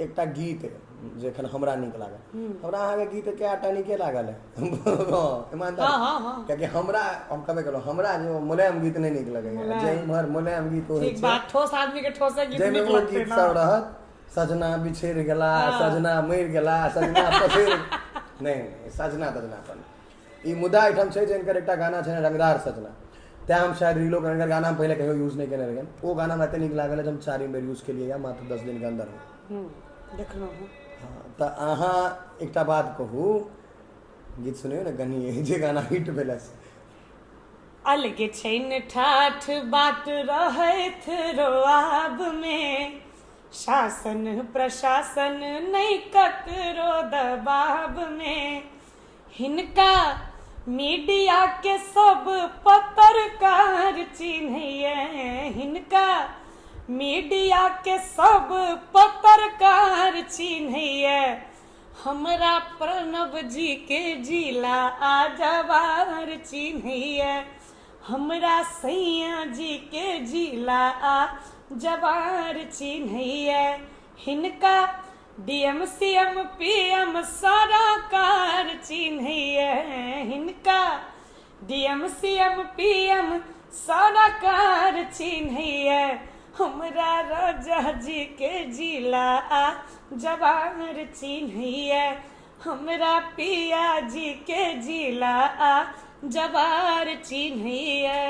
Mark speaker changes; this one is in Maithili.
Speaker 1: एकटा गीत जे एखन हमरा नीक लागल, हमरा अहाँके गीत कएटा नीके लागल है। हँ, ईमानदार।
Speaker 2: हँ हँ हँ
Speaker 1: कियाकि हमरा, हम कहबे केलहुँ, हमरा जे ओ मुलायम गीत नहि नीक लगैया, जे
Speaker 2: मुलायम।
Speaker 1: इम्हर मुलायम गीत ओ होइ
Speaker 2: ठीक
Speaker 1: छै
Speaker 2: बात, ठोस आदमी के ठोसे गीत
Speaker 1: जाहिमे
Speaker 2: नीक
Speaker 1: ओ
Speaker 2: लगतै
Speaker 1: गीत
Speaker 2: ना।
Speaker 1: सब रहत, सजना बिछड़ि गेला, सजना मरि गेला, सजना पसरि, नहि नहि, सजना तजना पर ई मुदा एहिठाम छै जे हिनकर एकटा गाना छै रंगदार सजना, तैँ हम शायद रीलो, हिनकर गाना हम पहिले कहियो यूज नहि केने रहियनि। ओ गाना हमरा एते नीक लागल जे हम चारिम बेर यूज केलियै या मात्र 10 दिनके अन्दरमे।
Speaker 2: देखलहुँ हँ।
Speaker 1: हँ, तऽ अहाँ एकटा बात कहू, गीत सुनियौ ने कनि, जे गाना हिट भेलै से।
Speaker 2: अलगे छैन ठाठ बाट रहैत रोआब में, शासन प्रशासन नहि ककरो दबाब में, हिनका मीडिया के सब पत्रकार चिन्हैये, हिनका मीडिया के सब पत्रकार चिन्हैये, हमरा प्रणव जी के जिला आ जवार चिन्हैये, हमरा सैया जी के जिला आ जवार चिन्हैये, हिनका D M C M P M सरकार चिन्हैये, हिनका D M C M P M सरकार चिन्हैये, हमरा राजा जी के जिला आ जवार चिन्हैये, हमरा पिया जी के जिला आ जवार चिन्हैये।